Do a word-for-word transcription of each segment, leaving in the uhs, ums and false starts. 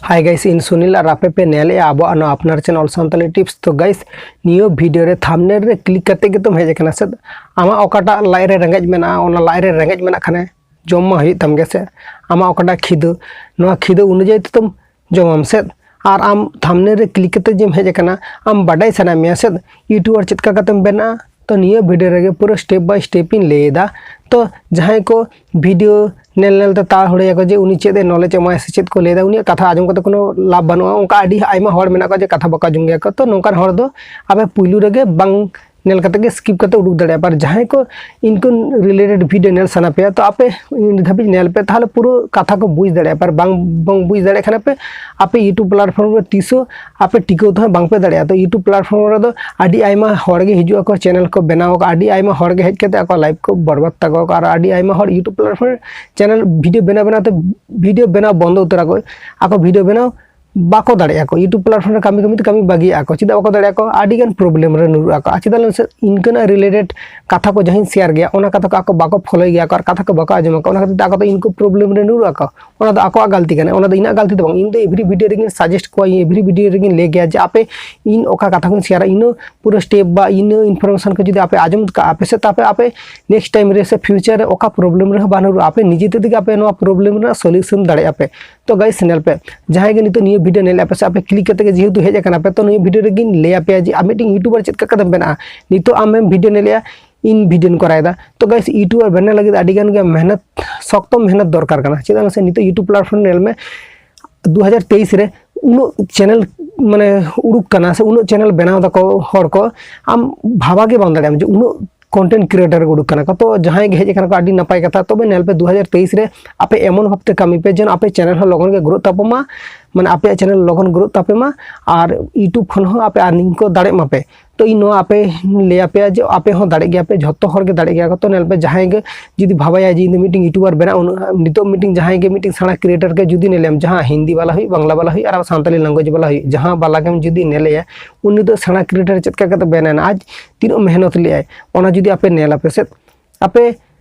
Hi guys, ᱤᱧ ᱥᱩᱱᱤᱞ ᱟᱨ ᱟᱯᱮ ᱯᱮ ᱧᱮᱞᱮᱜᱼᱟ ᱟᱵᱚᱣᱟᱜ ᱱᱚᱣᱟ ᱟᱯᱱᱟᱨ channel ᱥᱟᱱᱛᱟᱞᱤ tips᱾ ᱛᱚ guys, ᱱᱤᱭᱟᱹ video ᱨᱮ thumbnail ᱨᱮ click ᱠᱟᱛᱮ ᱜᱮᱛᱚᱢ ᱦᱮᱡ ᱟᱠᱟᱱᱟ ᱥᱮ? ᱟᱢᱟᱜ ᱚᱠᱟᱴᱟᱜ ᱞᱟᱡ ᱨᱮ ᱨᱮᱸᱜᱮᱡ ᱢᱮᱱᱟᱜᱼᱟ, ᱚᱱᱟ ᱞᱟᱡ ᱨᱮ ᱨᱮᱸᱜᱮᱡ ᱢᱮᱱᱟᱜ ᱠᱷᱟᱱᱮ ᱡᱚᱢ ᱢᱟ ᱦᱩᱭᱩᱜ ᱛᱟᱢ ᱜᱮ ᱥᱮ? ᱟᱢᱟᱜ ᱚᱠᱟᱴᱟᱜ ᱠᱷᱤᱫᱟᱹ, ᱱᱚᱣᱟ ᱠᱷᱤᱫᱟᱹ ᱚᱱᱩᱡᱟᱭᱤ ᱛᱮᱛᱚᱢ ᱡᱚᱢᱟᱢ ᱥᱮ? ᱟᱨ ᱟᱢ thumbnail ᱨᱮ click ᱠᱟᱛᱮ ᱡᱮᱢ ᱦᱮᱡ ᱟᱠᱟᱱᱟ, ᱟᱢ ᱵᱟᱰᱟᱭ ᱥᱟᱱᱟᱭᱮᱫ ᱢᱮᱭᱟ ᱥᱮ YouTuber ᱪᱮᱫ ᱞᱮᱠᱟ ᱠᱟᱛᱮᱢ ᱵᱮᱱᱟᱜᱼᱟ? ᱛᱚ ᱱᱤᱭᱟᱹ video ᱨᱮᱜᱮ ᱯᱩᱨᱟᱹ step by step ᱤᱧ ᱞᱟᱹᱭ ᱮᱫᱟ᱾ ᱛᱚ ᱡᱟᱦᱟᱸᱭ ᱠᱚ video ᱧᱮᱞ ᱧᱮᱞ ᱛᱮ ᱛᱟᱲ ᱦᱩᱲᱟᱹᱭᱟᱠᱚ ᱡᱮ ᱩᱱᱤ ᱪᱮᱫ ᱮ knowledge ᱮᱢᱟᱭᱟ ᱥᱮ ᱪᱮᱫ ᱠᱚ ᱞᱟᱹᱭ ᱮᱫᱟ, ᱩᱱᱤᱭᱟᱜ ᱠᱟᱛᱷᱟ ᱟᱸᱡᱚᱢ ᱠᱟᱛᱮ ᱠᱳᱱᱳ ᱞᱟᱵᱷ ᱵᱟᱹᱱᱩᱜᱼᱟ᱾ ᱚᱱᱠᱟ ᱟᱹᱰᱤ ᱟᱭᱢᱟ ᱦᱚᱲ ᱢᱮᱱᱟᱜ ᱠᱚᱣᱟ ᱡᱮ ᱠᱟᱛᱷᱟ ᱵᱟᱠᱚ ᱟᱸᱡᱚᱢ ᱜᱮᱭᱟ ᱠᱚ᱾ ᱛᱚ ᱱᱚᱝᱠᱟᱱ ᱦᱚᱲ ᱫᱚ ᱟᱯᱮ ᱯᱩᱭᱞᱩ ᱨᱮᱜᱮ ᱵᱟᱝ ᱧᱮᱞ ᱠᱟᱛᱮ ᱜᱮ skip ᱠᱟᱛᱮ ᱩᱰᱩᱠ ᱫᱟᱲᱮᱭᱟᱜᱼᱟ᱾ ᱟᱨ ᱡᱟᱦᱟᱸᱭ ᱠᱚ income related video ᱧᱮᱞ ᱥᱟᱱᱟ ᱯᱮᱭᱟ, ᱛᱚ ᱟᱯᱮ ᱤᱱ ᱫᱷᱟᱹᱵᱤᱡ ᱧᱮᱞ ᱯᱮ, ᱛᱟᱦᱚᱞᱮ ᱯᱩᱨᱟᱹ ᱠᱟᱛᱷᱟ ᱠᱚ ᱵᱩᱡᱽ ᱫᱟᱲᱮᱭᱟᱜᱼᱟ᱾ ᱟᱨ ᱵᱟᱝ, ᱵᱟᱝ ᱵᱩᱡᱽ ᱫᱟᱲᱮᱭᱟᱜ ᱠᱷᱟᱱ ᱯᱮ, ᱟᱯᱮ YouTube platform ᱨᱮ ᱛᱤᱥ ᱦᱚᱸ ᱟᱯᱮ ᱴᱤᱠᱟᱹᱣ ᱛᱮᱦᱚᱸ ᱵᱟᱝ ᱯᱮ ᱫᱟᱲᱮᱭᱟᱜᱼᱟ᱾ ᱛᱚ YouTube platform ᱨᱮᱫᱚ ᱟᱹᱰᱤ ᱟᱭᱢᱟ ᱦᱚᱲ ᱜᱮ ᱦᱤᱡᱩᱜ ᱟᱠᱚ, channel ᱠᱚ ᱵᱮᱱᱟᱣ ᱟᱠᱚ, ᱟᱹᱰᱤ ᱟᱭᱢᱟ ᱦᱚᱲ ᱜᱮ ᱦᱮᱡ ᱠᱟᱛᱮ ᱟᱠᱚᱣᱟᱜ life ᱠᱚ ᱵᱚᱨᱵᱟᱫ ᱛᱟᱠᱚ ᱟᱠᱚ᱾ ᱟᱨ ᱟᱹᱰᱤ ᱟᱭᱢᱟ ᱦᱚᱲ YouTube platform ᱨᱮ channel video ᱵᱮᱱᱟᱣ ᱵᱮᱱᱟᱣ ᱛᱮ video ᱵᱮᱱᱟᱣ ᱵᱚᱱᱫᱚ ᱩᱛᱟᱹᱨ ᱟᱠᱚ, ᱟᱠᱚ video ᱵᱮᱱᱟᱣ ᱵᱟᱠᱚ ᱫᱟᱲᱮᱭᱟᱜᱼᱟ ᱠᱚ᱾ YouTube platform ᱨᱮ ᱠᱟᱹᱢᱤ ᱠᱟᱹᱢᱤ ᱛᱮ ᱠᱟᱹᱢᱤ ᱵᱟᱹᱜᱤᱭᱟᱜᱼᱟ ᱠᱚ᱾ ᱪᱮᱫᱟᱜ ᱵᱟᱠᱚ ᱫᱟᱲᱮᱭᱟᱜᱼᱟ ᱠᱚ? ᱟᱹᱰᱤ ᱜᱟᱱ problem ᱨᱮ ᱧᱩᱨᱩᱜ ᱟᱠᱚ᱾ ᱟᱨ ᱪᱮᱫᱟᱜ ᱞᱟᱹᱭ ᱢᱮᱥᱮ, ᱤᱱᱠᱟᱹᱱᱟᱜ related ᱠᱟᱛᱷᱟ ᱠᱚ ᱡᱟᱦᱟᱸᱧ share ᱜᱮᱭᱟ, ᱚᱱᱟ ᱠᱟᱛᱷᱟ ᱠᱚ ᱟᱠᱚ ᱵᱟᱠᱚ follow ᱜᱮᱭᱟ ᱠᱚ, ᱟᱨ ᱠᱟᱛᱷᱟ ᱠᱚ ᱵᱟᱠᱚ ᱟᱸᱡᱚᱢ ᱟᱠᱚ᱾ ᱚᱱᱟ ᱠᱷᱟᱹᱛᱤᱨ ᱛᱮ ᱟᱠᱚ ᱫᱚ ᱤᱱᱠᱩ problem ᱨᱮ ᱧᱩᱨᱩᱜ ᱟᱠᱚ᱾ ᱚᱱᱟ ᱫᱚ ᱟᱠᱚᱣᱟᱜ ᱜᱟᱹᱞᱛᱤ ᱠᱟᱱᱟ, ᱚᱱᱟ ᱫᱚ ᱤᱧᱟᱹᱜ ᱜᱟᱹᱞᱛᱤ ᱫᱚ ᱵᱟᱝ᱾ ᱤᱧ ᱫᱚ every video ᱨᱮᱜᱤᱧ suggest ᱠᱚᱣᱟ, every video ᱨᱮᱜᱤᱧ ᱞᱟᱹᱭ ᱜᱮᱭᱟ ᱡᱮ ᱟᱯᱮ ᱤᱧ ᱚᱠᱟ ᱠᱟᱛᱷᱟ ᱠᱚᱧ share ᱟ, ᱤᱧ ᱦᱚᱸ ᱯᱩᱨᱟᱹ step ᱵᱟ ᱤᱧ ᱦᱚᱸ information ᱠᱚ ᱡᱩᱫᱤ ᱟᱯᱮ ᱟᱸᱡᱚᱢ ᱠᱟᱜᱼᱟ ᱯᱮ ᱥᱮ, ᱛᱟᱯᱮ ᱟᱯᱮ next time ᱨᱮ ᱥᱮ future ᱨᱮ ᱚᱠᱟ problem ᱨᱮᱦᱚᱸ ᱵᱟᱝ ᱧᱩᱨᱩᱜᱼᱟ᱾ ᱟᱯᱮ ᱱᱤᱡᱮ ᱛᱮ ᱛᱮᱜᱮ ᱟᱯᱮ ᱱᱚᱣᱟ problem ᱨᱮᱱᱟᱜ solution ᱫᱟᱲᱮᱭᱟᱜᱼᱟ ᱯᱮ᱾ ᱛᱚ guys, ᱧᱮᱞ ᱯᱮ, ᱡᱟᱦᱟᱸᱭ ᱜᱮ ᱱᱤᱛᱚᱜ ᱱᱤᱭᱟᱹ video ᱧᱮᱞᱮᱫ ᱯᱮ ᱥᱮ ᱟᱯᱮ click ᱠᱟᱛᱮ ᱜᱮ ᱡᱮᱦᱮᱛᱩ ᱦᱮᱡ ᱟᱠᱟᱱᱟ ᱯᱮ, ᱛᱚ ᱱᱤᱭᱟᱹ video ᱨᱮᱜᱤᱧ ᱞᱟᱹᱭ ᱟᱯᱮᱭᱟ ᱡᱮ ᱟᱢ ᱢᱤᱫᱴᱮᱱ YouTuber ᱪᱮᱫ ᱞᱮᱠᱟ ᱠᱟᱛᱮᱢ ᱵᱮᱱᱟᱜᱼᱟ᱾ ᱱᱤᱛᱚᱜ ᱟᱢᱮᱢ video ᱧᱮᱞᱮᱜᱼᱟ, ᱤᱧ video ᱧ ᱠᱚᱨᱟᱣ ᱮᱫᱟ᱾ ᱛᱚ guys, YouTuber ᱵᱮᱱᱟᱣ ᱞᱟᱹᱜᱤᱫ ᱟᱹᱰᱤ ᱜᱟᱱ ᱜᱮ ᱢᱮᱦᱱᱚᱛ, ᱥᱚᱠᱛᱚ ᱢᱮᱦᱱᱚᱛ ᱫᱚᱨᱠᱟᱨ ᱠᱟᱱᱟ᱾ ᱪᱮᱫᱟᱜ ᱥᱮ ᱱᱤᱛᱚᱜ YouTube platform ᱧᱮᱞ ᱢᱮ, ᱫᱩ ᱦᱟᱡᱟᱨ ᱛᱮᱭᱤᱥ ᱨᱮ ᱩᱱᱟᱹᱜ channel ᱢᱟᱱᱮ ᱩᱰᱩᱠ ᱠᱟᱱᱟ ᱥᱮ ᱩᱱᱟᱹᱜ channel ᱵᱮᱱᱟᱣ ᱫᱟᱠᱚ ᱦᱚᱲ ᱠᱚ, ᱟᱢ ᱵᱷᱟᱵᱟ ᱜᱮ ᱵᱟᱝ ᱫᱟᱲᱮᱭᱟᱜᱼᱟᱢ ᱡᱮ ᱩᱱᱟᱹᱜ content creator ᱠᱚ ᱩᱰᱩᱠ ᱠᱟᱱᱟ ᱠᱚ᱾ ᱛᱚ ᱡᱟᱦᱟᱸᱭ ᱜᱮ ᱦᱮᱡ ᱟᱠᱟᱱᱟ ᱠᱚ, ᱟᱹᱰᱤ ᱱᱟᱯᱟᱭ ᱠᱟᱛᱷᱟ᱾ ᱛᱚᱵᱮ ᱧᱮᱞ ᱯᱮ, ᱫᱩ ᱦᱟᱡᱟᱨ ᱛᱮᱭᱤᱥ ᱨᱮ ᱟᱯᱮ ᱮᱢᱚᱱ ᱵᱷᱟᱵᱛᱮ ᱠᱟᱹᱢᱤ ᱯᱮ ᱡᱮᱱᱚ ᱟᱯᱮ channel ᱦᱚᱸ ᱞᱚᱜᱚᱱ ᱜᱮ growth ᱛᱟᱯᱮ ᱢᱟ, ᱢᱟᱱᱮ ᱟᱯᱮᱭᱟᱜ channel ᱞᱚᱜᱚᱱ growth ᱛᱟᱯᱮ ᱢᱟ, ᱟᱨ YouTube ᱠᱷᱚᱱ ᱦᱚᱸ ᱟᱯᱮ earning ᱠᱚ ᱫᱟᱲᱮᱜ ᱢᱟᱯᱮ᱾ ᱛᱚ ᱤᱧ ᱱᱚᱣᱟ ᱟᱯᱮ ᱞᱟᱹᱭ ᱟᱯᱮᱭᱟ ᱡᱮ ᱟᱯᱮ ᱦᱚᱸ ᱫᱟᱲᱮᱜ ᱜᱮᱭᱟ ᱯᱮ, ᱡᱷᱚᱛᱚ ᱦᱚᱲ ᱜᱮ ᱫᱟᱲᱮᱜ ᱜᱮᱭᱟ ᱠᱚ᱾ ᱛᱚ ᱧᱮᱞ ᱯᱮ, ᱡᱟᱦᱟᱸᱭ ᱜᱮ ᱡᱩᱫᱤ ᱵᱷᱟᱵᱟᱭᱟ ᱡᱮ ᱤᱧ ᱫᱚ ᱢᱤᱫᱴᱤᱝ YouTuber ᱵᱮᱱᱟᱜ, ᱩᱱᱟᱹᱜ ᱱᱤᱛᱚᱜ ᱢᱤᱫᱴᱤᱝ ᱡᱟᱦᱟᱸᱭ ᱜᱮ ᱢᱤᱫᱴᱤᱝ ᱥᱮᱬᱟ creator ᱜᱮ ᱡᱩᱫᱤ ᱧᱮᱞᱮᱢ, ᱡᱟᱦᱟᱸ ᱦᱤᱱᱫᱤ ᱵᱟᱞᱟ ᱦᱩᱭᱩᱜ, ᱵᱟᱝᱞᱟ ᱵᱟᱞᱟ ᱦᱩᱭᱩᱜ, ᱟᱨ ᱥᱟᱱᱛᱟᱞᱤ language ᱵᱟᱞᱟ ᱦᱩᱭᱩᱜ, ᱡᱟᱦᱟᱸ ᱵᱟᱞᱟ ᱜᱮᱢ ᱡᱩᱫᱤ ᱧᱮᱞᱮᱭᱟ, ᱩᱱᱤ ᱫᱚ ᱥᱮᱬᱟ creator ᱪᱮᱫ ᱞᱮᱠᱟ ᱠᱟᱛᱮ ᱵᱮᱱᱟᱭᱮᱱᱟ, ᱟᱡ ᱛᱤᱱᱟᱹᱜ ᱢᱮᱦᱱᱚᱛ ᱞᱮᱜᱼᱟᱭ, ᱚᱱᱟ ᱡᱩᱫᱤ ᱟᱯᱮ ᱧᱮᱞ ᱟᱯᱮ ᱥᱮ, ᱟᱯᱮ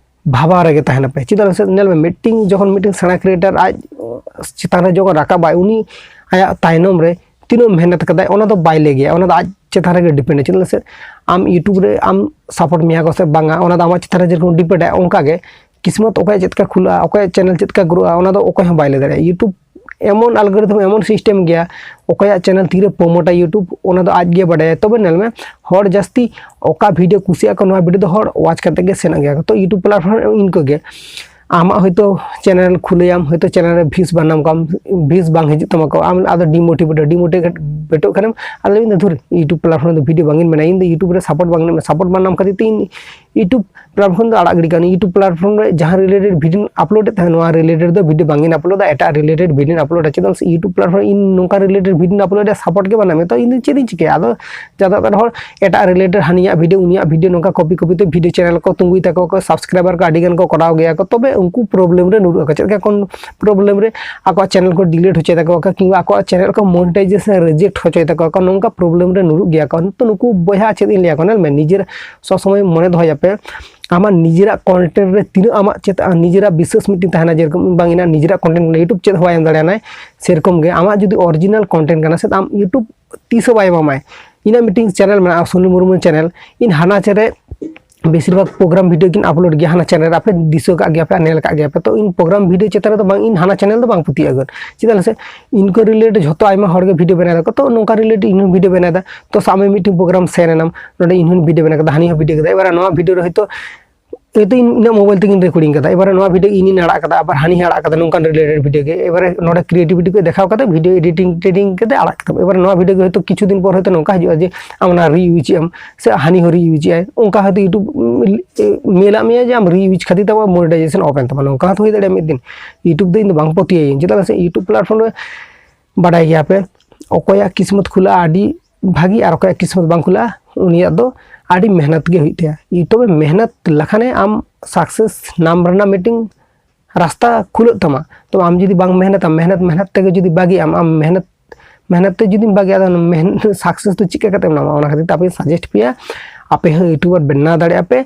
ᱵᱷᱟᱵᱟᱣ ᱨᱮᱜᱮ ᱛᱟᱦᱮᱱᱟᱯᱮ᱾ ᱪᱮᱫᱟᱜ ᱥᱮ ᱧᱮᱞ ᱢᱮ, ᱢᱤᱫᱴᱤᱝ ᱡᱚᱠᱷᱚᱱ ᱢᱤᱫᱴᱤᱝ ᱥᱮᱬᱟ ᱠᱨᱤᱭᱮᱴᱟᱨ ᱟᱡ ᱪᱮᱛᱟᱱ ᱨᱮ ᱡᱚᱠᱷᱚᱱ ᱨᱟᱠᱟᱵᱟᱭ, ᱩᱱᱤ ᱟᱭᱟᱜ ᱛᱟᱭᱱᱚᱢ ᱨᱮ ᱛᱤᱱᱟᱹᱜ ᱢᱮᱦᱱᱚᱛ ᱠᱟᱫᱟᱭ, ᱚᱱᱟ ᱫᱚ ᱵᱟᱭ ᱞᱟᱹᱭ ᱜᱮᱭᱟ, ᱚᱱᱟ ᱫᱚ ᱟᱡ ᱪᱮᱛᱟᱱ ᱨᱮᱜᱮ ᱰᱤᱯᱮᱱᱰ᱾ ᱪᱮᱫᱟᱜ ᱥᱮ ᱟᱢ YouTube ᱨᱮ ᱟᱢ ᱥᱟᱯᱳᱨᱴ ᱢᱮᱭᱟ ᱠᱚ ᱥᱮ ᱵᱟᱝᱟ, ᱚᱱᱟ ᱫᱚ ᱟᱢᱟᱜ ᱪᱮᱛᱟᱱ ᱨᱮ ᱡᱮᱨᱚᱠᱚᱢ ᱰᱤᱯᱮᱱᱰ ᱟᱭ, ᱚᱱᱠᱟ ᱜᱮ ᱠᱤᱥᱢᱚᱛ ᱚᱠᱚᱭᱟᱜ ᱪᱮᱫ ᱞᱮᱠᱟ ᱠᱷᱩᱞᱟᱹᱜᱼᱟ, ᱚᱠᱚᱭᱟᱜ ᱪᱮᱱᱮᱞ ᱪᱮᱫ ᱞᱮᱠᱟ ᱜᱨᱳᱜᱼᱟ, ᱚᱱᱟ ᱫᱚ ᱚᱠᱚᱭ ᱦᱚᱸ ᱵᱟᱭ ᱞᱟᱹᱭ ᱫᱟᱲᱮᱭᱟᱜᱼᱟ᱾ YouTube ᱮᱢᱚᱱ ᱟᱞᱜᱳᱨᱤᱫᱷᱚᱢ, ᱮᱢᱚᱱ ᱥᱤᱥᱴᱮᱢ ᱜᱮᱭᱟ, ᱚᱠᱚᱭᱟᱜ ᱪᱮᱱᱮᱞ ᱛᱤᱨᱮ ᱯᱨᱳᱢᱳᱴᱟ YouTube, ᱚᱱᱟ ᱫᱚ ᱟᱡ ᱜᱮ ᱵᱟᱰᱟᱭᱟ᱾ ᱛᱚᱵᱮ ᱧᱮᱞ ᱢᱮ, ᱦᱚᱲ ᱡᱟᱹᱥᱛᱤ ᱚᱠᱟ ᱵᱷᱤᱰᱤᱭᱳ ᱠᱩᱥᱤᱭᱟᱜ ᱠᱚ, ᱱᱚᱣᱟ ᱵᱷᱤᱰᱤᱭᱳ ᱫᱚ ᱦᱚᱲ ᱣᱟᱪ ᱠᱟᱛᱮ ᱜᱮ ᱥᱮᱱᱚᱜ ᱜᱮᱭᱟ ᱠᱚ᱾ ᱛᱚ YouTube ᱯᱞᱟᱴᱯᱷᱚᱨᱢ ᱤᱱᱠᱟᱹ ᱜᱮ, ᱟᱢᱟᱜ ᱦᱚᱭᱛᱳ ᱪᱮᱱᱮᱞ ᱠᱷᱩᱞᱟᱹᱭᱟᱢ, ᱦᱚᱭᱛᱳ ᱪᱮᱱᱮᱞ ᱨᱮ ᱵᱷᱤᱭᱩᱥ ᱵᱟᱝ ᱧᱟᱢ ᱠᱚᱣᱟᱢ, ᱵᱷᱤᱭᱩᱥ ᱵᱟᱝ ᱦᱤᱡᱩᱜ ᱛᱟᱢᱟ ᱠᱚ, ᱟᱢ ᱟᱫᱚ ᱰᱤᱢᱳᱴᱤᱵᱷᱮᱴ, ᱰᱤᱢᱳᱴᱤᱵᱷᱮᱴᱚᱜ ᱠᱷᱟᱱᱮᱢ, ᱟᱫᱚ ᱤᱧ ᱫᱚ ᱫᱷᱩᱨ, YouTube ᱯᱞᱟᱴᱯᱷᱚᱨᱢ ᱨᱮ ᱵᱷᱤᱰᱤᱭᱳ ᱵᱟᱝ ᱤᱧ ᱢᱮᱱᱟ, ᱤᱧ ᱫᱚ YouTube ᱨᱮ ᱥᱟᱯᱳᱨᱴ ᱵᱟᱝ ᱧᱟᱢ, ᱥᱟᱯᱳᱨᱴ ᱵᱟᱝ ᱧᱟᱢ ᱠᱷᱟᱹᱛᱤᱨ ᱛᱮ ᱤᱧ YouTube ᱯᱞᱟᱴᱯᱷᱚᱨᱢ ᱫᱚ ᱟᱲᱟᱜ ᱜᱤᱰᱤ ᱠᱟᱜᱼᱟ᱾ YouTube ᱯᱞᱟᱴᱯᱷᱚᱨᱢ ᱨᱮ ᱡᱟᱦᱟᱸ ᱨᱤᱞᱮᱴᱮᱰ ᱵᱷᱤᱰᱤᱭᱳ ᱟᱯᱞᱳᱰ ᱮᱫ ᱛᱟᱦᱮᱸᱫ, ᱱᱚᱣᱟ ᱨᱤᱞᱮᱴᱮᱰ ᱫᱚ ᱵᱷᱤᱰᱤᱭᱳ ᱵᱟᱝ ᱤᱧ ᱟᱯᱞᱳᱰᱟ, ᱮᱴᱟᱜ ᱨᱤᱞᱮᱴᱮᱰ ᱵᱷᱤᱰᱤᱭᱳ ᱟᱯᱞᱳᱰᱟ᱾ ᱪᱮᱫᱟᱜ ᱥᱮ YouTube ᱯᱞᱟᱴᱯᱷᱚᱨᱢ ᱨᱮ ᱤᱧ ᱱᱚᱝᱠᱟ ᱨᱤᱞᱮᱴᱮᱰ ᱵᱷᱤᱰᱤᱭᱳ ᱟᱯᱞᱳᱰ ᱨᱮᱭᱟᱜ ᱥᱟᱯᱳᱨᱴ ᱜᱮ ᱵᱟᱹᱱᱩᱜᱼᱟ, ᱛᱚ ᱤᱧ ᱫᱚ ᱪᱮᱫ ᱤᱧ ᱪᱤᱠᱟᱹᱭᱟ? ᱟᱫᱚ ᱡᱟᱫᱟ ᱛᱟᱨ ᱦᱚᱲ ᱮᱴᱟᱜ ᱨᱤᱞᱮᱴᱮᱰ ᱦᱟᱹᱱᱤᱭᱟᱜ ᱵᱷᱤᱰᱤᱭᱳ, ᱩᱱᱤᱭᱟᱜ ᱵᱷᱤᱰᱤᱭᱳ, ᱱᱚᱝᱠᱟ ᱠᱚᱯᱤ ᱠᱚᱯᱤ ᱛᱮ ᱵᱷᱤᱰᱤᱭᱳ ᱪᱮᱱᱮᱞ ᱠᱚ ᱛᱩᱸᱜᱩᱭ ᱛᱟᱠᱚᱣᱟ ᱠᱚ, ᱥᱟᱵᱥᱠᱨᱟᱭᱵᱟᱨ ᱠᱚ ᱟᱹᱰᱤ ᱜᱟᱱ ᱠᱚ ᱠᱚᱨᱟᱣ ᱜᱮᱭᱟ ᱠᱚ, ᱛᱚᱵᱮ ᱩᱱᱠᱩ ᱯᱨᱚᱵᱞᱮᱢ ᱨᱮ ᱧᱩᱨᱩᱜ ᱟᱠᱚ᱾ ᱪᱮᱫ ᱞᱮᱠᱟ ᱠᱚ ᱯᱨᱚᱵᱞᱮᱢ ᱨᱮ? ᱟᱠᱚᱣᱟᱜ ᱪᱮᱱᱮᱞ ᱠᱚ ᱰᱤᱞᱤᱴ ᱦᱚᱪᱚᱭ ᱛᱟᱠᱚᱣᱟ ᱠᱚ, ᱠᱤᱝᱵᱟ ᱟᱠᱚᱣᱟᱜ ᱪᱮᱱᱮᱞ ᱠᱚ ᱢᱚᱱᱤᱴᱟᱭᱡᱮᱥᱚᱱ ᱨᱤᱡᱮᱠᱴ ᱦᱚᱪᱚᱭ ᱛᱟᱠᱚᱣᱟ ᱠᱚ, ᱱᱚᱝᱠᱟ ᱯᱨᱚᱵᱞᱮᱢ ᱨᱮ ᱧᱩᱨᱩᱜ ᱜᱮᱭᱟ ᱠᱚ᱾ ᱛᱚ ᱱᱩᱠᱩ ᱵᱚᱭᱦᱟ ᱪᱮᱫ ᱤᱧ ᱞᱟᱹᱭᱟ ᱠᱚ, ᱧᱮᱞ ᱢᱮ, ᱱᱤᱡᱮᱨ ᱥᱚᱵ ᱥᱚᱢᱚᱭ ᱢᱚᱱᱮ ᱫᱚᱦᱚᱭᱟᱯᱮ, ᱟᱢᱟᱜ ᱱᱤᱡᱮᱨᱟᱜ ᱠᱚᱱᱴᱮᱱᱴ ᱨᱮ ᱛᱤᱱᱟᱹᱜ ᱟᱢᱟᱜ ᱪᱮᱫ, ᱱᱤᱡᱮᱨᱟᱜ ᱵᱤᱥᱥᱟᱹᱥ ᱢᱤᱫᱴᱤᱡ ᱛᱟᱦᱮᱱᱟ, ᱡᱮᱨᱚᱠᱚᱢ ᱵᱟᱝ ᱤᱧᱟᱹᱜ ᱱᱤᱡᱮᱨᱟᱜ ᱠᱚᱱᱴᱮᱱᱴ YouTube ᱪᱮᱫ ᱦᱚᱸ ᱵᱟᱭ ᱮᱢ ᱫᱟᱲᱮᱭᱟᱱᱟᱭ, ᱥᱮᱨᱚᱠᱚᱢ ᱜᱮ ᱟᱢᱟᱜ ᱡᱩᱫᱤ ᱚᱨᱤᱡᱤᱱᱟᱞ ᱠᱚᱱᱴᱮᱱᱴ ᱠᱟᱱᱟ ᱥᱮ, ᱟᱢ YouTube ᱛᱤᱥ ᱦᱚᱸ ᱵᱟᱭ ᱮᱢᱟᱢᱟᱭ᱾ ᱤᱧᱟᱹᱜ ᱢᱤᱫᱴᱤᱡ ᱪᱮᱱᱮᱞ ᱢᱮᱱᱟᱜᱼᱟ, ᱥᱩᱱᱤᱞ ᱢᱩᱨᱢᱩ ᱪᱮᱱᱮᱞ, ᱤᱧ ᱦᱟᱱᱟ ᱪᱮᱱᱮᱞ ᱨᱮ ᱵᱮᱥᱤᱨ ᱵᱷᱟᱜᱽ ᱯᱨᱳᱜᱨᱟᱢ ᱵᱷᱤᱰᱤᱭᱳ ᱜᱤᱧ ᱟᱯᱞᱳᱰ ᱜᱮᱭᱟ ᱦᱟᱱᱟ ᱪᱮᱱᱮᱞ ᱨᱮ, ᱟᱯᱮ ᱫᱤᱥᱟᱹ ᱠᱟᱜ ᱜᱮᱭᱟ ᱯᱮ ᱟᱨ ᱧᱮᱞ ᱠᱟᱜ ᱜᱮᱭᱟ ᱯᱮ᱾ ᱛᱚ ᱤᱧ ᱯᱨᱳᱜᱨᱟᱢ ᱵᱷᱤᱰᱤᱭᱳ ᱪᱮᱛᱟᱱ ᱨᱮᱫᱚ ᱵᱟᱝ, ᱤᱧ ᱦᱟᱱᱟ ᱪᱮᱱᱮᱞ ᱫᱚ ᱵᱟᱝ ᱯᱟᱹᱛᱭᱟᱹᱜ ᱟᱹᱜᱩᱱ᱾ ᱪᱮᱫᱟᱜ ᱥᱮ ᱤᱱᱠᱩ ᱨᱤᱞᱮᱴᱮᱰ ᱡᱷᱚᱛᱚ ᱟᱭᱢᱟ ᱦᱚᱲ ᱜᱮ ᱵᱷᱤᱰᱤᱭᱳ ᱵᱮᱱᱟᱣ ᱫᱟᱠᱚ, ᱛᱚ ᱱᱚᱝᱠᱟ ᱨᱤᱞᱮᱴᱮᱰ ᱤᱧ ᱦᱚᱸ ᱵᱷᱤᱰᱤᱭᱳ ᱵᱮᱱᱟᱣ ᱮᱫᱟ᱾ ᱛᱚ ᱥᱟᱵ ᱢᱮ ᱢᱤᱫᱴᱤᱡ ᱯᱨᱳᱜᱨᱟᱢ ᱥᱮᱱ ᱮᱱᱟᱢ, ᱱᱚᱰᱮ ᱤᱧ ᱦᱚᱸᱧ ᱵᱷᱤᱰᱤᱭᱳ ᱵᱮᱱᱟᱣ ᱠᱮᱫᱟ, ᱦᱟᱹᱱᱤ ᱦᱚᱸ ᱵᱷᱤᱰᱤᱭᱳ ᱠᱮᱫᱟ, ᱮᱵᱟᱨᱮ ᱱᱚᱣᱟ ᱵᱷᱤᱰᱤᱭᱳ ᱨᱮ ᱦᱚᱭᱛᱳ ᱦᱚᱭᱛᱳ ᱤᱧ ᱤᱧᱟᱹᱜ ᱢᱳᱵᱟᱭᱤᱞ ᱛᱮᱜᱤᱧ ᱨᱮᱠᱚᱨᱰᱤᱝ ᱠᱟᱫᱟ, ᱮᱵᱟᱨᱮ ᱱᱚᱣᱟ ᱵᱷᱤᱰᱤᱭᱳ ᱤᱧᱤᱧ ᱟᱲᱟᱜ ᱠᱟᱫᱟ, ᱟᱵᱟᱨ ᱦᱟᱹᱱᱤ ᱦᱚᱸᱭ ᱟᱲᱟᱜ ᱠᱟᱫᱟ, ᱱᱚᱝᱠᱟᱱ ᱨᱤᱞᱮᱴᱮᱰ ᱵᱷᱤᱰᱤᱭᱳ ᱜᱮ᱾ ᱮᱵᱟᱨᱮ ᱱᱚᱰᱮ ᱠᱨᱤᱭᱮᱴᱤᱵᱷᱤᱴᱤ ᱠᱚ ᱫᱮᱠᱷᱟᱣ ᱠᱟᱛᱮ ᱵᱷᱤᱰᱤᱭᱳ ᱮᱰᱤᱴᱤᱝ ᱴᱮᱰᱤᱝ ᱠᱟᱛᱮ ᱟᱲᱟᱜ ᱠᱟᱫᱟ᱾ ᱮᱵᱟᱨᱮ ᱱᱚᱣᱟ ᱵᱷᱤᱰᱤᱭᱳ ᱜᱮ ᱦᱚᱭᱛᱳ ᱠᱤᱪᱷᱩ ᱫᱤᱱ ᱯᱚᱨ ᱦᱚᱭᱛᱳ ᱱᱚᱝᱠᱟ ᱦᱤᱡᱩᱜᱼᱟ ᱡᱮ ᱟᱢ ᱚᱱᱟ ᱨᱤᱭᱩᱡᱽ ᱮᱫ ᱟᱢ, ᱥᱮ ᱦᱟᱹᱱᱤ ᱦᱚᱸ ᱨᱤᱭᱩᱡᱽ ᱮᱫ ᱟᱭ, ᱚᱱᱠᱟ ᱦᱚᱭᱛᱳ YouTube ᱢᱮᱞᱟᱜ ᱢᱮᱭᱟ ᱡᱮ ᱟᱢ ᱨᱤᱭᱩᱡᱽ ᱠᱷᱟᱹᱛᱤᱨ ᱛᱮ ᱟᱢᱟᱜ ᱢᱚᱱᱤᱴᱟᱭᱡᱮᱥᱚᱱ ᱚᱯᱷ ᱮᱱ ᱛᱟᱢᱟ, ᱱᱚᱝᱠᱟ ᱦᱚᱸᱛᱚ ᱦᱩᱭ ᱫᱟᱲᱮᱭᱟᱜᱼᱟ ᱢᱤᱫ ᱫᱤᱱ᱾ YouTube ᱫᱚ ᱤᱧ ᱫᱚ ᱵᱟᱝ ᱯᱟᱹᱛᱭᱟᱹᱣᱟᱹᱧ, ᱪᱮᱫᱟᱜ ᱥᱮ YouTube ᱯᱞᱟᱴᱯᱷᱚᱨᱢ ᱨᱮ ᱵᱟᱰᱟᱭ ᱜᱮᱭᱟ ᱯᱮ, ᱚᱠᱚᱭᱟᱜ ᱠᱤᱥᱢᱚᱛ ᱠᱷᱩᱞᱟᱹᱜᱼᱟ ᱟᱹᱰᱤ ᱵᱷᱟᱹᱜᱤ ᱟᱨ ᱚᱠᱚᱭᱟᱜ ᱠᱤᱥᱢᱚᱛ ᱵᱟᱝ ᱠᱷᱩᱞᱟᱹᱜᱼᱟ, ᱩᱱᱤᱭᱟᱜ ᱫᱚ ᱟᱹᱰᱤ ᱢᱮᱦᱱᱚᱛ ᱜᱮ ᱦᱩᱭᱩᱜ ᱛᱟᱭᱟ᱾ ᱛᱚᱵᱮ ᱢᱮᱦᱱᱚᱛ ᱞᱮᱠᱷᱟᱱᱮ ᱟᱢ ᱥᱟᱠᱥᱮᱥ ᱧᱟᱢ ᱨᱮᱱᱟᱜ ᱢᱤᱫᱴᱤᱝ ᱨᱟᱥᱛᱟ ᱠᱷᱩᱞᱟᱹᱜ ᱛᱟᱢᱟ᱾ ᱛᱚᱵᱮ ᱟᱢ ᱡᱩᱫᱤ ᱵᱟᱝ ᱢᱮᱦᱱᱚᱛᱟᱢ, ᱢᱮᱦᱱᱚᱛ, ᱢᱮᱦᱱᱚᱛ ᱛᱮᱜᱮ ᱡᱩᱫᱤ ᱵᱟᱹᱜᱤᱭᱟᱢ, ᱟᱢ ᱢᱮᱦᱱᱚᱛ, ᱢᱮᱦᱱᱚᱛ ᱛᱮ ᱡᱩᱫᱤᱢ ᱵᱟᱹᱜᱤᱭᱟ, ᱟᱫᱚ ᱢᱮᱦᱱᱚᱛ ᱥᱟᱠᱥᱮᱥ ᱫᱚ ᱪᱤᱠᱟ ᱠᱟᱛᱮᱢ ᱧᱟᱢᱟ? ᱚᱱᱟ ᱠᱷᱟᱹᱛᱤᱨ ᱛᱮ ᱟᱯᱮ ᱥᱟᱡᱮᱥᱴ ᱯᱮᱭᱟ, ᱟᱯᱮ ᱦᱚᱸ YouTuber ᱵᱮᱱᱟᱣ ᱫᱟᱲᱮᱭᱟᱜᱼᱟ ᱯᱮ᱾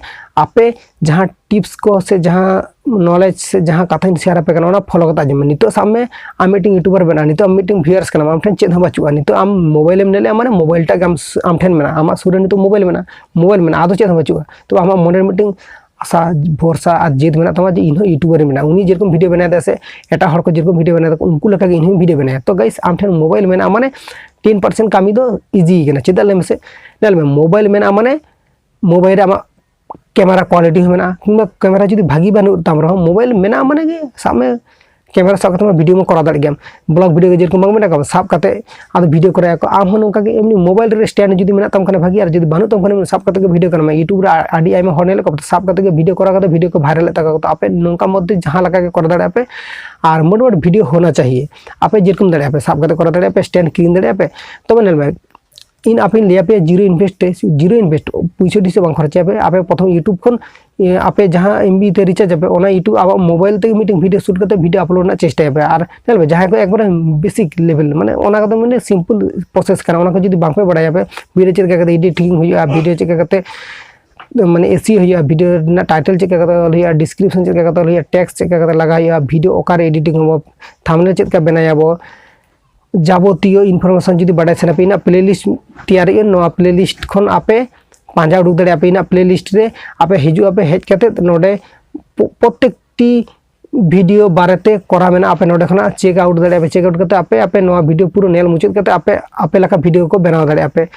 ᱟᱯᱮ ᱡᱟᱦᱟᱸ tips ᱠᱚ ᱥᱮ ᱡᱟᱦᱟᱸ knowledge ᱥᱮ ᱡᱟᱦᱟᱸ ᱠᱟᱛᱷᱟᱧ share ᱟᱯᱮ ᱠᱟᱱᱟ, ᱚᱱᱟ follow ᱠᱟᱛᱮ ᱟᱸᱡᱚᱢ ᱢᱮ᱾ ᱱᱤᱛᱚᱜ ᱥᱟᱵ ᱢᱮ ᱟᱢ ᱢᱤᱫᱴᱮᱱ YouTuber ᱵᱮᱱᱟᱜᱼᱟ, ᱱᱤᱛᱚᱜ ᱟᱢ ᱢᱤᱫᱴᱮᱱ viewers ᱠᱟᱱᱟᱢ, ᱟᱢ ᱴᱷᱮᱱ ᱪᱮᱫ ᱦᱚᱸ ᱵᱟᱹᱪᱩᱜᱼᱟ, ᱱᱤᱛᱚᱜ ᱟᱢ mobile ᱮᱢ ᱧᱮᱞᱮᱜᱼᱟ, ᱢᱟᱱᱮ mobile ᱴᱟᱜ ᱜᱮ ᱟᱢ, ᱟᱢ ᱴᱷᱮᱱ ᱢᱮᱱᱟᱜᱼᱟ, ᱟᱢᱟᱜ ᱥᱩᱨ ᱨᱮ ᱱᱤᱛᱚᱜ mobile ᱢᱮᱱᱟᱜᱼᱟ, mobile ᱢᱮᱱᱟᱜᱼᱟ, ᱟᱫᱚ ᱪᱮᱫ ᱦᱚᱸ ᱵᱟᱹᱪᱩᱜᱼᱟ᱾ ᱛᱚ ᱟᱢᱟᱜ ᱢᱚᱱᱮ ᱨᱮ ᱢᱤᱫᱴᱮᱱ ᱟᱥᱟ ᱵᱷᱚᱨᱥᱟ ᱟᱨ ᱡᱮᱫ ᱢᱮᱱᱟᱜ ᱛᱟᱢᱟ ᱡᱮ ᱤᱧ ᱦᱚᱸ YouTuber ᱤᱧ ᱵᱮᱱᱟᱜᱼᱟ, ᱩᱱᱤ ᱡᱮᱨᱚᱠᱚᱢ video ᱵᱮᱱᱟᱣ ᱮᱫᱟ ᱥᱮ ᱮᱴᱟᱜ ᱦᱚᱲ ᱠᱚ ᱡᱮᱨᱚᱠᱚᱢ video ᱵᱮᱱᱟᱣ ᱮᱫᱟ ᱩᱱᱠᱩ ᱞᱮᱠᱟ ᱜᱮ ᱤᱧ ᱦᱚᱸᱧ video ᱵᱮᱱᱟᱣᱟ᱾ ᱛᱚ guys, ᱟᱢ ᱴᱷᱮᱱ mobile ᱢᱮᱱᱟᱜᱼᱟ ᱢᱟᱱᱮ ten percent ᱠᱟᱹᱢᱤ ᱫᱚ easy ᱠᱟᱱᱟ᱾ ᱪᱮᱫᱟᱜ ᱞᱟᱹᱭ ᱢᱮᱥᱮ? ᱧᱮᱞ ᱢᱮ, mobile ᱢᱮᱱᱟᱜᱼᱟ ᱢᱟᱱᱮ mobile ᱨᱮ ᱟᱢᱟᱜ camera quality ᱦᱚᱸ ᱢᱮᱱᱟᱜᱼᱟ, ᱠᱤᱝᱵᱟ camera ᱡᱩᱫᱤ ᱵᱷᱟᱹᱜᱤ ᱵᱟᱹᱱᱩᱜ ᱛᱟᱢ ᱨᱮᱦᱚᱸ mobile ᱢᱮᱱᱟᱜᱼᱟ ᱢᱟᱱᱮ ᱜᱮ ᱥᱟᱵ ᱢᱮ camera ᱥᱟᱵ ᱠᱟᱛᱮ ᱢᱟ video ᱢᱟ ᱠᱚᱨᱟᱣ ᱫᱟᱲᱮᱭᱟᱜ ᱜᱮᱭᱟᱢ᱾ Vlog video ᱜᱮ ᱡᱮᱨᱚᱠᱚᱢ ᱵᱟᱝ ᱢᱮᱱᱟᱜ ᱠᱟᱫᱟ, ᱥᱟᱵ ᱠᱟᱛᱮ ᱟᱫᱚ video ᱠᱚᱨᱟᱣ ᱟᱠᱚ᱾ ᱟᱢ ᱦᱚᱸ ᱱᱚᱝᱠᱟ ᱜᱮ ᱮᱢᱱᱤ mobile ᱨᱮ stand ᱡᱩᱫᱤ ᱢᱮᱱᱟᱜ ᱛᱟᱢ ᱠᱷᱟᱱ ᱵᱷᱟᱹᱜᱤ, ᱟᱨ ᱡᱩᱫᱤ ᱵᱟᱹᱱᱩᱜ ᱛᱟᱢ ᱠᱷᱟᱱ ᱥᱟᱵ ᱠᱟᱛᱮ ᱜᱮ video ᱠᱟᱱᱟ᱾ YouTube ᱨᱮ ᱟᱹᱰᱤ ᱟᱭᱢᱟ ᱦᱚᱲ ᱧᱮᱞ ᱠᱚ ᱥᱟᱵ ᱠᱟᱛᱮ ᱜᱮ video ᱠᱚᱨᱟᱣ ᱠᱟᱛᱮ video ᱠᱚ viral ᱮᱫ ᱛᱟᱠᱚ᱾ ᱛᱚ ᱟᱯᱮ ᱱᱚᱝᱠᱟ ᱢᱚᱫᱽᱫᱷᱮ ᱡᱟᱦᱟᱸ ᱞᱮᱠᱟ ᱜᱮ ᱠᱚᱨᱟᱣ ᱫᱟᱲᱮᱭᱟᱜᱼᱟ ᱯᱮ, ᱟᱨ ᱢᱳᱴᱟᱢᱩᱴᱤ video ᱦᱚᱱᱟ ᱪᱟᱦᱤᱭᱮ᱾ ᱟᱯᱮ ᱡᱮᱨᱚᱠᱚᱢ ᱫᱟᱲᱮᱭᱟᱜᱼᱟ ᱯᱮ ᱥᱟᱵ ᱠᱟᱛᱮ ᱠᱚᱨᱟᱣ ᱫᱟᱲᱮᱭᱟᱜᱼᱟ ᱯᱮ, stand ᱠᱤᱨᱤᱧ ᱫᱟᱲᱮᱭᱟᱜᱼᱟ ᱯᱮ᱾ ᱛᱚᱵᱮ ᱧᱮᱞ ᱢᱮ, ᱤᱧ ᱟᱯᱮᱧ ᱞᱟᱹᱭ ᱟᱯᱮᱭᱟ zero invest ᱨᱮ, zero invest, ᱯᱩᱭᱥᱟᱹ ᱴᱩᱭᱥᱟᱹ ᱵᱟᱝ ᱠᱷᱚᱨᱪᱟᱭᱟ ᱯᱮ᱾ ᱟᱯᱮ ᱯᱨᱚᱛᱷᱚᱢ YouTube ᱠᱷᱚᱱ ᱤᱭᱟᱹ, ᱟᱯᱮ ᱡᱟᱦᱟᱸ MB ᱛᱮ recharge ᱟᱯᱮ, ᱚᱱᱟ YouTube ᱟᱵᱚᱣᱟᱜ mobile ᱛᱮᱜᱮ ᱢᱤᱫᱴᱮᱱ video shoot ᱠᱟᱛᱮ video upload ᱨᱮᱱᱟᱜ ᱪᱮᱥᱴᱟᱭᱟ ᱯᱮ᱾ ᱟᱨ ᱧᱮᱞ ᱯᱮ, ᱡᱟᱦᱟᱸᱭ ᱠᱚ ᱮᱠᱵᱟᱨᱮ basic level, ᱢᱟᱱᱮ ᱚᱱᱟ ᱠᱚᱫᱚ ᱢᱟᱱᱮ simple process ᱠᱟᱱᱟ, ᱚᱱᱟ ᱠᱚ ᱡᱩᱫᱤ ᱵᱟᱝ ᱯᱮ ᱵᱟᱲᱟᱭᱟ ᱯᱮ, video ᱪᱮᱫ ᱞᱮᱠᱟ ᱠᱟᱛᱮ editing ᱦᱩᱭᱩᱜᱼᱟ, video ᱪᱮᱫ ᱞᱮᱠᱟ ᱠᱟᱛᱮ ᱢᱟᱱᱮ SEO ᱦᱩᱭᱩᱜᱼᱟ, video ᱨᱮᱱᱟᱜ title ᱪᱮᱫ ᱞᱮᱠᱟ ᱠᱟᱛᱮ ᱚᱞ ᱦᱩᱭᱩᱜᱼᱟ, description ᱪᱮᱫ ᱞᱮᱠᱟ ᱠᱟᱛᱮ ᱚᱞ ᱦᱩᱭᱩᱜᱼᱟ, text ᱪᱮᱫ ᱞᱮᱠᱟ ᱠᱟᱛᱮ ᱞᱟᱜᱟᱣ ᱦᱩᱭᱩᱜᱼᱟ, video ᱚᱠᱟᱨᱮ editing ᱟᱵᱚ, thumbnail ᱪᱮᱫ ᱞᱮᱠᱟ ᱵᱮᱱᱟᱣ ᱟᱵᱚ, ᱡᱟᱵᱚᱛᱤᱭᱚ information ᱡᱩᱫᱤ ᱵᱟᱰᱟᱭ ᱥᱟᱱᱟ ᱯᱮ, ᱤᱧᱟᱹᱜ playlist ᱛᱮᱭᱟᱨ ᱦᱩᱭᱩᱜᱼᱟ, ᱱᱚᱣᱟ playlist ᱠᱷᱚᱱ ᱟᱯᱮ ᱯᱟᱸᱡᱟ ᱩᱰᱩᱠ ᱫᱟᱲᱮᱭᱟᱜᱼᱟ ᱯᱮ᱾ ᱤᱧᱟᱹᱜ playlist ᱨᱮ ᱟᱯᱮ ᱦᱤᱡᱩᱜ ᱟᱯᱮ, ᱦᱮᱡ ᱠᱟᱛᱮ ᱱᱚᱰᱮ ᱯᱚ-, ᱯᱨᱚᱛᱮᱠᱴᱤ video ᱵᱟᱨᱮᱛᱮ ᱠᱚᱨᱟᱣ ᱢᱮᱱᱟᱜᱼᱟ, ᱟᱯᱮ ᱱᱚᱰᱮ ᱠᱷᱚᱱᱟᱜ check out ᱫᱟᱲᱮᱭᱟᱜᱼᱟ ᱯᱮ᱾ Check out ᱠᱟᱛᱮ ᱟᱯᱮ, ᱟᱯᱮ ᱱᱚᱣᱟ video ᱯᱩᱨᱟᱹ ᱧᱮᱞ ᱢᱩᱪᱟᱹᱫ ᱠᱟᱛᱮ ᱟᱯᱮ, ᱟᱯᱮ ᱞᱮᱠᱟ video ᱠᱚ ᱵᱮᱱᱟᱣ ᱫᱟᱲᱮᱭᱟᱜᱼᱟ ᱯᱮ᱾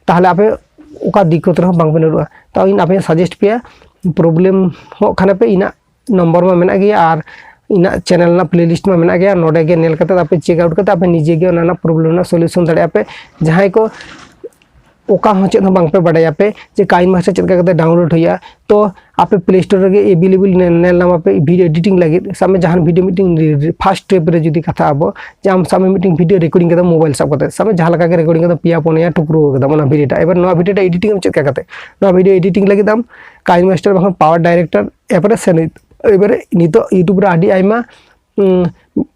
ᱛᱟᱦᱚᱞᱮ ᱟᱯᱮ ᱚᱠᱟ ᱫᱤᱠᱠᱚᱛ ᱨᱮᱦᱚᱸ ᱵᱟᱝ ᱯᱮ ᱧᱩᱨᱩᱜᱼᱟ᱾ ᱛᱟᱣ ᱤᱧ ᱟᱯᱮᱧ suggest ᱯᱮᱭᱟ, problem ᱦᱚᱸ ᱠᱷᱟᱱ ᱯᱮ, ᱤᱧᱟᱹᱜ number ᱢᱟ ᱢᱮᱱᱟᱜ ᱜᱮᱭᱟ ᱟᱨ ᱤᱧᱟᱹᱜ channel ᱨᱮᱱᱟᱜ playlist ᱢᱟ ᱢᱮᱱᱟᱜ ᱜᱮᱭᱟ, ᱱᱚᱰᱮ ᱜᱮ ᱧᱮᱞ ᱠᱟᱛᱮ ᱟᱯᱮ check out ᱠᱟᱛᱮ ᱟᱯᱮ ᱱᱤᱡᱮ ᱜᱮ ᱚᱱᱟ ᱨᱮᱱᱟᱜ problem ᱨᱮᱱᱟᱜ solution ᱫᱟᱲᱮᱭᱟᱜᱼᱟ ᱯᱮ᱾ ᱡᱟᱦᱟᱸᱭ ᱠᱚ ᱚᱠᱟ ᱦᱚᱸ ᱪᱮᱫ ᱦᱚᱸ ᱵᱟᱝ ᱯᱮ ᱵᱟᱰᱟᱭᱟ ᱯᱮ ᱡᱮ KineMaster ᱪᱮᱫ ᱞᱮᱠᱟ ᱠᱟᱛᱮ download ᱦᱩᱭᱩᱜᱼᱟ, ᱛᱚ ᱟᱯᱮ Play Store ᱨᱮᱜᱮ available ᱧᱮᱞ, ᱧᱮᱞ ᱧᱟᱢ ᱟᱯᱮ video editing ᱞᱟᱹᱜᱤᱫ᱾ ᱥᱟᱵ ᱢᱮ ᱡᱟᱦᱟᱱ video ᱢᱤᱫᱴᱮᱱ first step ᱨᱮ ᱡᱩᱫᱤ ᱠᱟᱛᱷᱟ ᱟᱵᱚ, ᱡᱮ ᱟᱢ ᱥᱟᱵ ᱢᱮ ᱢᱤᱫᱴᱮᱱ video recording ᱠᱟᱫᱟ mobile ᱥᱟᱵ ᱠᱟᱛᱮ, ᱥᱟᱵ ᱢᱮ ᱡᱟᱦᱟᱸ ᱞᱮᱠᱟ ᱜᱮ recording ᱠᱟᱫᱟ, ᱯᱮᱭᱟ ᱯᱩᱱᱭᱟ ᱴᱩᱠᱨᱩ ᱠᱟᱫᱟᱢ ᱚᱱᱟ video ᱴᱟ᱾ ᱮᱵᱟᱨ ᱱᱚᱣᱟ video ᱴᱟ editing ᱟᱢ ᱪᱮᱫ ᱞᱮᱠᱟ ᱠᱟᱛᱮ? ᱱᱚᱣᱟ video editing ᱞᱟᱹᱜᱤᱫ ᱟᱢ KineMaster ᱵᱟᱝᱠᱷᱟᱱ PowerDirector app ᱨᱮ ᱥᱮᱱ ᱦᱩᱭᱩᱜ᱾ ᱮᱵᱟᱨᱮ ᱱᱤᱛᱚᱜ YouTube ᱨᱮ ᱟᱹᱰᱤ ᱟᱭᱢᱟ, ᱩᱸ,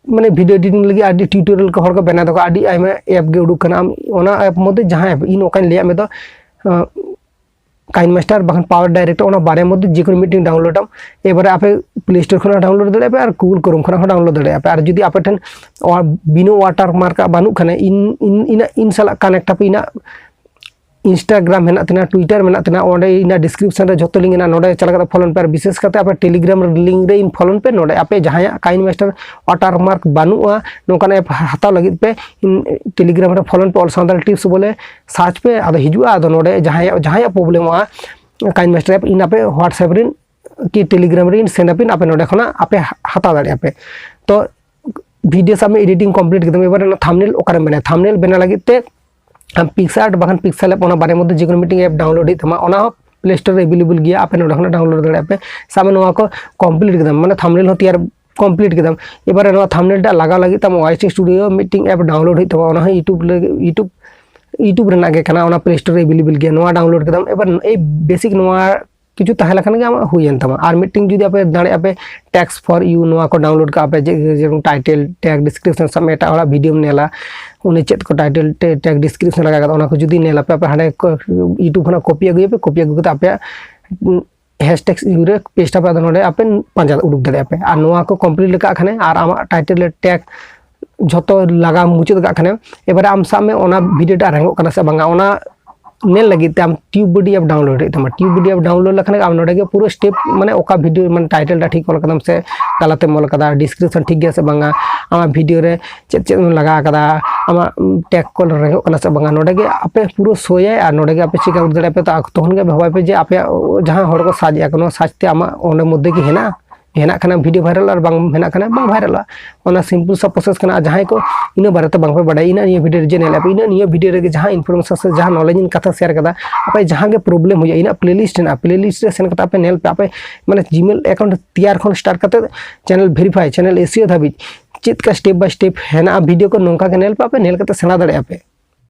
ᱢᱟᱱᱮ video editing ᱞᱟᱹᱜᱤᱫ ᱟᱹᱰᱤ tutorial ᱠᱚ ᱦᱚᱲ ᱠᱚ ᱵᱮᱱᱟᱣ ᱫᱟᱠᱚ, ᱟᱹᱰᱤ ᱟᱭᱢᱟ app ᱜᱮ ᱩᱰᱩᱠ ᱠᱟᱱᱟ᱾ ᱟᱢ ᱚᱱᱟ app ᱢᱚᱫᱽᱫᱷᱮ ᱡᱟᱦᱟᱸ app ᱤᱧ ᱚᱠᱟᱧ ᱞᱟᱹᱭᱟᱫ ᱢᱮ ᱫᱚ, ᱟᱸ, KineMaster ᱵᱟᱠᱷᱟᱱ PowerDirect, ᱚᱱᱟ ᱵᱟᱨᱭᱟ ᱢᱚᱫᱽᱫᱷᱮ ᱡᱮ ᱠᱳᱱᱳ ᱢᱤᱫᱴᱮᱱ ᱰᱟᱣᱩᱱᱞᱳᱰᱟᱢ᱾ ᱮᱵᱟᱨᱮ ᱟᱯᱮ Play Store ᱠᱷᱚᱱᱟᱜ ᱰᱟᱣᱩᱱᱞᱳᱰ ᱫᱟᱲᱮᱭᱟᱜᱼᱟ ᱯᱮ ᱟᱨ Google Chrome ᱠᱷᱚᱱᱟᱜ ᱦᱚᱸ ᱰᱟᱣᱩᱱᱞᱳᱰ ᱫᱟᱲᱮᱭᱟᱜᱼᱟ ᱯᱮ᱾ ᱟᱨ ᱡᱩᱫᱤ ᱟᱯᱮ ᱴᱷᱮᱱ ᱵᱤᱱᱟᱹ ᱣᱟᱴᱟᱨ ᱢᱟᱨᱠ ᱟᱜ ᱵᱟᱹᱱᱩᱜ ᱠᱷᱟᱱ, ᱤᱧ ᱤᱧ ᱤᱧ ᱥᱟᱞᱟᱜ ᱠᱟᱱᱮᱠᱴ ᱟᱯᱮ, ᱤᱧᱟᱹᱜ Instagram ᱢᱮᱱᱟᱜ ᱛᱤᱧᱟ, Twitter ᱢᱮᱱᱟᱜ ᱛᱤᱧᱟ, ᱚᱸᱰᱮ ᱤᱧᱟᱹᱜ ᱰᱤᱥᱠᱨᱤᱯᱥᱚᱱ ᱨᱮ ᱡᱷᱚᱛᱚ ᱞᱤᱝᱠ ᱢᱮᱱᱟᱜᱼᱟ, ᱱᱚᱰᱮ ᱪᱟᱞᱟᱣ ᱠᱟᱛᱮ ᱯᱷᱚᱞᱳ ᱯᱮ᱾ ᱟᱨ ᱵᱤᱥᱮᱥ ᱠᱟᱛᱮ ᱟᱯᱮ Telegram ᱞᱤᱝᱠ ᱨᱮ ᱤᱧ ᱯᱷᱚᱞᱳ ᱯᱮ᱾ ᱱᱚᱰᱮ ᱟᱯᱮ ᱡᱟᱦᱟᱸᱭᱟᱜ KineMaster ᱣᱟᱴᱟᱨ ᱢᱟᱨᱠ ᱵᱟᱹᱱᱩᱜᱼᱟ, ᱱᱚᱝᱠᱟᱱ ᱮᱯ ᱦᱟᱛᱟᱣ ᱞᱟᱹᱜᱤᱫ ᱯᱮ, ᱤᱧ Telegram ᱨᱮ ᱯᱷᱚᱞᱳ ᱯᱮ, All Santali Tips ᱵᱚᱞᱮ ᱥᱟᱨᱪ ᱯᱮ, ᱟᱫᱚ ᱦᱤᱡᱩᱜᱼᱟ᱾ ᱟᱫᱚ ᱱᱚᱰᱮ ᱡᱟᱦᱟᱸᱭᱟᱜ ᱡᱟᱦᱟᱸᱭᱟᱜ ᱯᱨᱚᱵᱞᱮᱢᱚᱜᱼᱟ KineMaster ᱮᱯ, ᱤᱧ ᱟᱯᱮ WhatsApp ᱨᱮ ᱠᱤ Telegram ᱨᱮ ᱤᱧ ᱥᱮᱱ ᱟᱯᱮ, ᱟᱯᱮ ᱱᱚᱰᱮ ᱠᱷᱚᱱᱟᱜ ᱟᱯᱮ ᱦᱟᱛᱟᱣ ᱫᱟᱲᱮᱭᱟᱜᱼᱟ ᱯᱮ᱾ ᱛᱚ ᱵᱷᱤᱰᱤᱭᱳ ᱥᱟᱵ ᱢᱮ, ᱮᱰᱤᱴᱤᱝ ᱠᱚᱢᱯᱞᱤᱴ ᱠᱮᱫᱟᱢ, ᱮᱵᱟᱨ ᱚᱱᱟ ᱛᱷᱟᱢᱵᱱᱮᱞ ᱚᱠᱟᱨᱮᱢ ᱵᱮᱱᱟᱣᱟ? ᱛᱷᱟᱢᱵᱱᱮᱞ ᱵᱮᱱᱟᱣ ᱞᱟᱹᱜᱤᱫ ᱛᱮ ᱟᱢ PicsArt ᱵᱟᱠᱷᱟᱱ PixelLab, ᱚᱱᱟ ᱵᱟᱨᱭᱟ ᱢᱚᱫᱽᱫᱷᱮ ᱡᱮ ᱠᱳᱱᱳ ᱢᱤᱫᱴᱮᱱ ᱮᱯ ᱰᱟᱣᱩᱱᱞᱳᱰ ᱦᱩᱭᱩᱜ ᱛᱟᱢᱟ᱾ ᱚᱱᱟ ᱦᱚᱸ Play Store ᱨᱮ ᱮᱵᱮᱞᱮᱵᱮᱞ ᱜᱮᱭᱟ, ᱟᱯᱮ ᱱᱚᱰᱮ ᱠᱷᱚᱱᱟᱜ ᱰᱟᱣᱩᱱᱞᱳᱰ ᱫᱟᱲᱮᱭᱟᱜᱼᱟ ᱯᱮ᱾ ᱥᱟᱵ ᱢᱮ ᱱᱚᱣᱟ ᱠᱚ ᱠᱚᱢᱯᱞᱤᱴ ᱠᱮᱫᱟᱢ, ᱢᱟᱱᱮ ᱛᱷᱟᱢᱵᱱᱮᱞ ᱦᱚᱸ ᱛᱮᱭᱟᱨ ᱠᱚᱢᱯᱞᱤᱴ ᱠᱮᱫᱟᱢ᱾ ᱮᱵᱟᱨᱮ ᱱᱚᱣᱟ ᱛᱷᱟᱢᱵᱱᱮᱞ ᱴᱟᱜ ᱞᱟᱜᱟᱣ ᱞᱟᱹᱜᱤᱫ ᱛᱮ ᱟᱢ OYC Studio ᱢᱤᱫᱴᱮᱱ ᱮᱯ ᱰᱟᱣᱩᱱᱞᱳᱰ ᱦᱩᱭᱩᱜ ᱛᱟᱢᱟ᱾ ᱚᱱᱟ ᱦᱚᱸ YouTube ᱞᱟᱹᱜᱤᱫ, YouTube YouTube ᱨᱮᱱᱟᱜ ᱜᱮ ᱠᱟᱱᱟ, ᱚᱱᱟ Play Store ᱨᱮ ᱮᱵᱮᱞᱮᱵᱮᱞ ᱜᱮᱭᱟ᱾ ᱱᱚᱣᱟ ᱰᱟᱣᱩᱱᱞᱳᱰ ᱠᱮᱫᱟᱢ, ᱮᱵᱟᱨ ᱮᱭ ᱵᱮᱥᱤᱠ ᱱᱚᱣᱟ ᱠᱤᱪᱷᱩ ᱛᱟᱦᱮᱸ ᱞᱮᱠᱷᱟᱱ ᱜᱮ ᱟᱢᱟᱜ ᱦᱩᱭᱮᱱ ᱛᱟᱢᱟ᱾ ᱟᱨ ᱢᱤᱫᱴᱮᱱ ᱡᱩᱫᱤ ᱟᱯᱮ ᱫᱟᱲᱮᱭᱟᱜᱼᱟ ᱯᱮ, Tags for You, ᱱᱚᱣᱟ ᱠᱚ ᱰᱟᱣᱩᱱᱞᱳᱰ ᱠᱟᱜᱼᱟ ᱯᱮ, ᱡᱮ ᱡᱮᱨᱚᱠᱚᱢ ᱴᱟᱭᱴᱮᱞ ᱴᱮᱜᱽ, ᱰᱤᱥᱠᱨᱤᱯᱥᱚᱱ, ᱥᱟᱵ ᱢᱮ ᱮᱴᱟᱜ ᱦᱚᱲᱟᱜ ᱵᱷᱤᱰᱤᱭᱳᱢ ᱧᱮᱞᱟ, ᱩᱱᱤ ᱪᱮᱫ ᱠᱚ ᱴᱟᱭᱴᱮᱞ ᱴᱮᱜᱽ, ᱰᱤᱥᱠᱨᱤᱯᱥᱚᱱ ᱞᱟᱜᱟᱣ ᱠᱟᱫᱟ, ᱚᱱᱟ ᱠᱚ ᱡᱩᱫᱤ ᱧᱮᱞ ᱟᱯᱮ, ᱟᱯᱮ ᱦᱟᱸᱰᱮ YouTube ᱠᱷᱚᱱᱟᱜ ᱠᱚᱯᱤ ᱟᱹᱜᱩᱭᱟᱯᱮ, ᱠᱚᱯᱤ ᱟᱹᱜᱩ ᱠᱟᱛᱮ ᱟᱯᱮᱭᱟᱜ ᱦᱮᱥᱴᱮᱜᱽ ᱨᱮ ᱯᱮᱡᱽ ᱛᱟᱯᱮ, ᱟᱫᱚ ᱱᱚᱰᱮ ᱟᱯᱮ ᱯᱟᱸᱡᱟ ᱩᱰᱩᱠ ᱫᱟᱲᱮᱭᱟᱜᱼᱟ ᱯᱮ᱾ ᱟᱨ ᱱᱚᱣᱟ ᱠᱚ ᱠᱚᱢᱯᱞᱤᱴ ᱞᱮᱠᱷᱟᱱ ᱠᱷᱟᱱᱮ ᱟᱨ ᱟᱢᱟᱜ ᱴᱟᱭᱴᱮᱞ ᱨᱮ ᱴᱮᱜᱽ ᱡᱷᱚᱛᱚ ᱞᱟᱜᱟᱣ ᱢᱩᱪᱟᱹᱫ ᱠᱟᱜ ᱠᱷᱟᱱᱮᱢ, ᱮᱵᱟᱨᱮ ᱟᱢ ᱥᱟᱵ ᱢᱮ ᱚᱱᱟ ᱵᱷᱤᱰᱤᱭᱳ ᱴᱟᱜ ᱨᱮᱸᱜᱚᱜ ᱠᱟᱱᱟ ᱥᱮ ᱵᱟᱝᱟ, ᱚᱱᱟ ᱧᱮᱞ ᱞᱟᱹᱜᱤᱫ ᱛᱮ ᱟᱢ TubeBuddy ᱮᱯ ᱰᱟᱣᱩᱱᱞᱳᱰ ᱦᱩᱭᱩᱜ ᱛᱟᱢᱟ᱾ TubeBuddy ᱮᱯ ᱰᱟᱣᱩᱱᱞᱳᱰ ᱞᱮᱠᱷᱟᱱ ᱜᱮ ᱟᱢ ᱱᱚᱰᱮ ᱜᱮ ᱯᱩᱨᱟᱹ ᱥᱴᱮᱯ, ᱢᱟᱱᱮ ᱚᱠᱟ ᱵᱷᱤᱰᱤᱭᱳ, ᱢᱟᱱᱮ ᱴᱟᱭᱴᱮᱞ ᱴᱟᱜ ᱴᱷᱤᱠ ᱚᱞ ᱠᱟᱫᱟᱢ ᱥᱮ ᱜᱟᱞᱟᱛᱮᱢ ᱚᱞ ᱠᱟᱫᱟ, ᱰᱤᱥᱠᱨᱤᱯᱥᱚᱱ ᱴᱷᱤᱠ ᱜᱮᱭᱟ ᱥᱮ ᱵᱟᱝᱟ, ᱟᱢᱟᱜ ᱵᱷᱤᱰᱤᱭᱳ ᱨᱮ ᱪᱮᱫ ᱪᱮᱫ ᱮᱢ ᱞᱟᱜᱟᱣ ᱠᱟᱫᱟ, ᱟᱢᱟᱜ ᱴᱮᱜᱽ ᱠᱚ ᱨᱮᱸᱜᱚᱜ ᱠᱟᱱᱟ ᱥᱮ ᱵᱟᱝᱟ, ᱱᱚᱰᱮ ᱜᱮ ᱟᱯᱮ ᱯᱩᱨᱟᱹ ᱥᱳᱭᱟᱭ ᱟᱨ ᱱᱚᱰᱮ ᱜᱮ ᱟᱯᱮ ᱪᱮᱠ ᱟᱣᱩᱴ ᱫᱟᱲᱮᱭᱟᱜᱼᱟ ᱯᱮ᱾ ᱛᱚ ᱛᱚᱠᱷᱚᱱ ᱜᱮ ᱵᱷᱟᱵᱟᱭ ᱯᱮ ᱡᱮ ᱟᱯᱮᱭᱟᱜ ᱡᱟᱦᱟᱸ ᱦᱚᱲ ᱠᱚ ᱥᱟᱨᱪ ᱮᱫᱼᱟ, ᱱᱚᱣᱟ ᱥᱟᱨᱪ ᱛᱮ ᱟᱢᱟᱜ ᱚᱸᱰᱮ ᱢᱚᱫᱽᱫᱷᱮ ᱜᱮ ᱦᱮᱱᱟᱜᱼᱟ, ᱦᱮᱱᱟᱜ ᱠᱷᱟᱱ ᱵᱷᱤᱰᱤᱭᱳ ᱵᱷᱟᱭᱨᱟᱞ, ᱟᱨ ᱵᱟᱝ ᱦᱮᱱᱟᱜ ᱠᱷᱟᱱ ᱵᱟᱝ ᱵᱷᱟᱭᱨᱟᱞᱚᱜᱼᱟ᱾ ᱚᱱᱟ ᱥᱤᱢᱯᱞ ᱥᱟ ᱯᱨᱚᱥᱮᱥ ᱠᱟᱱᱟ᱾ ᱟᱨ ᱡᱟᱦᱟᱸᱭ ᱠᱚ ᱤᱱᱟᱹ ᱵᱟᱨᱮᱛᱮ ᱵᱟᱝᱯᱮ ᱵᱟᱰᱟᱭᱟ, ᱤᱱᱟᱹ ᱱᱤᱭᱟᱹ ᱵᱷᱤᱰᱤᱭᱳ ᱨᱮ ᱡᱮ ᱧᱮᱞ ᱟᱯᱮ, ᱤᱱᱟᱹ ᱱᱤᱭᱟᱹ ᱵᱷᱤᱰᱤᱭᱳ ᱨᱮᱜᱮ ᱡᱟᱦᱟᱸ ᱤᱱᱯᱷᱚᱨᱢᱮᱥᱚᱱ ᱥᱮ ᱡᱟᱦᱟᱸ ᱱᱚᱞᱮᱡᱽ ᱤᱧ ᱠᱟᱛᱷᱟ ᱥᱮᱭᱟᱨ ᱠᱟᱫᱟ, ᱟᱯᱮ ᱡᱟᱦᱟᱸ ᱜᱮ ᱯᱨᱚᱵᱞᱮᱢ ᱦᱩᱭᱩᱜᱼᱟ, ᱤᱱᱟᱹᱜ ᱯᱞᱮᱞᱤᱥᱴ ᱦᱮᱱᱟᱜᱼᱟ, ᱯᱞᱮᱞᱤᱥᱴ ᱨᱮ ᱥᱮᱱ ᱠᱟᱛᱮ ᱟᱯᱮ ᱧᱮᱞ ᱯᱮ, ᱟᱯᱮ ᱢᱟᱱᱮ ᱡᱤᱢᱮᱞ ᱮᱠᱟᱣᱩᱱᱴ ᱛᱮᱭᱟᱨ ᱠᱷᱚᱱ ᱥᱴᱟᱨᱴ ᱠᱟᱛᱮ ᱪᱮᱱᱮᱞ ᱵᱷᱮᱨᱤᱯᱷᱟᱭ, ᱪᱮᱱᱮᱞ ᱮᱥᱤᱭᱳ ᱫᱷᱟᱹᱵᱤᱡ ᱪᱮᱫ ᱞᱮᱠᱟ ᱥᱴᱮᱯ ᱵᱟᱭ ᱥᱴᱮᱯ ᱦᱮᱱᱟᱜᱼᱟ ᱵᱷᱤᱰᱤᱭᱳ ᱠᱚ, ᱱᱚᱝᱠᱟ ᱜᱮ ᱧᱮᱞ ᱯᱮ, ᱟᱯᱮ ᱧᱮᱞ ᱠᱟᱛᱮ ᱥᱮᱬᱟ ᱫᱟᱲᱮᱭᱟᱜᱼᱟ ᱯᱮ᱾